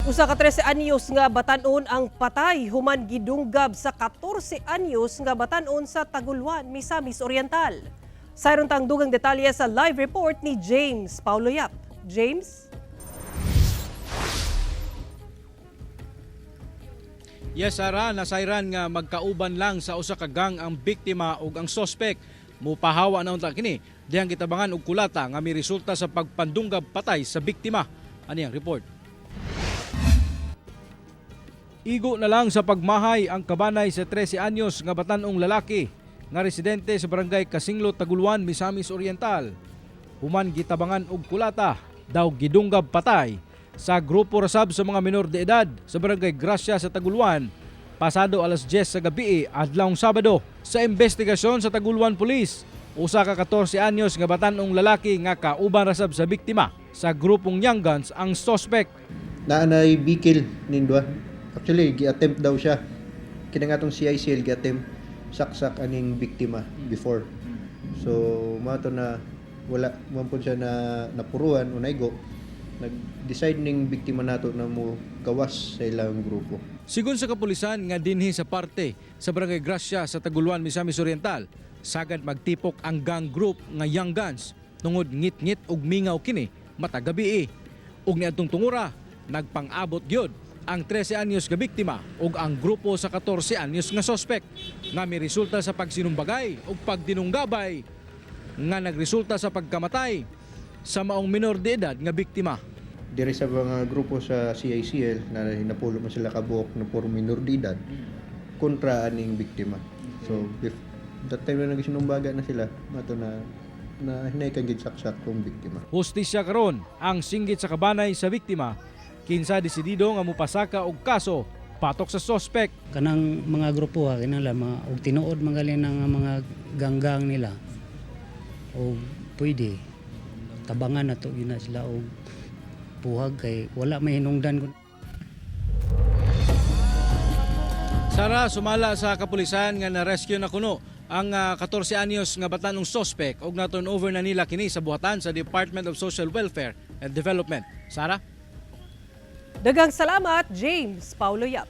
Usa ka 13 anyos nga batan-on ang patay human gidunggab sa 14 anyos nga batan-on sa Taguluan, Misamis Oriental. Sayron tang dugang detalye sa live report ni James Paulo Yap. James? Yes, Sara, nasayran nga magkauban lang sa usa ka gang ang biktima ug ang sospek. Mupahawa na unta kini dihang gitabangan og kulata nga miresulta sa pagpandunggab patay sa biktima. Ani ang report. Igo na lang sa pagmahay ang kabanay sa 13 anyos nga batan-ong lalaki nga residente sa barangay Kasinglo, Taguluan, Misamis Oriental. Human gitabangan og kulata, daw gidunggab patay sa grupo rasab sa mga minor de edad sa barangay Gracia sa Taguluan pasado alas 10 sa gabi adlawng Sabado. Sa investigasyon sa Taguluan Police, usa ka 14 anyos nga batan-ong lalaki nga kauban rasab sa biktima sa grupong Young Guns ang suspect. Naanay bikil nindwa. Actually, gi-attempt daw siya. Kina nga tong CICL gi-attempt saksak aning biktima before. So, mato na wala man pud siya na napuruan o naigo. Nag-decide ning biktima nato na mo gawas sa ilang grupo. Sigon sa kapulisan nga dinhi sa parte sa Barangay Gracia sa Taguluan, Misamis Oriental, sagad magtipok ang gang group nga Young Guns tungod ngit-ngit ug mingaw kini matag gabi. Ug niadtong tungura, nagpang-abot gyud ang 13 anyos nga biktima ug ang grupo sa 14 anyos nga sospek nga miresulta sa pagsinumbagay ug pagdinunggabay nga nagresulta sa pagkamatay sa maong minor de edad nga biktima. Diri sa mga grupo sa CICL na napulo man sila kabuok na puro minor de edad kontra aning biktima. So, that time na nagsinumbaga na sila, mato na na hinay kang saksak tong biktima. Hustisya karon ang singgit sa kabanay sa biktima kinsa desidido nga mupasaka og kaso patok sa sospek. Kanang mga grupo ha, kinahanglan mga og tinuod magaling ang mga ganggang nila o pwede tabangan na to yun na sila og puhag kay wala may hinungdan kun. Sara, sumala sa kapulisan nga na-rescue na kuno ang 14 anyos nga batanong sospek og na turn over na nila kini sa buhatan sa Department of Social Welfare and Development. Sara? Daghang salamat, James Paulo Yap.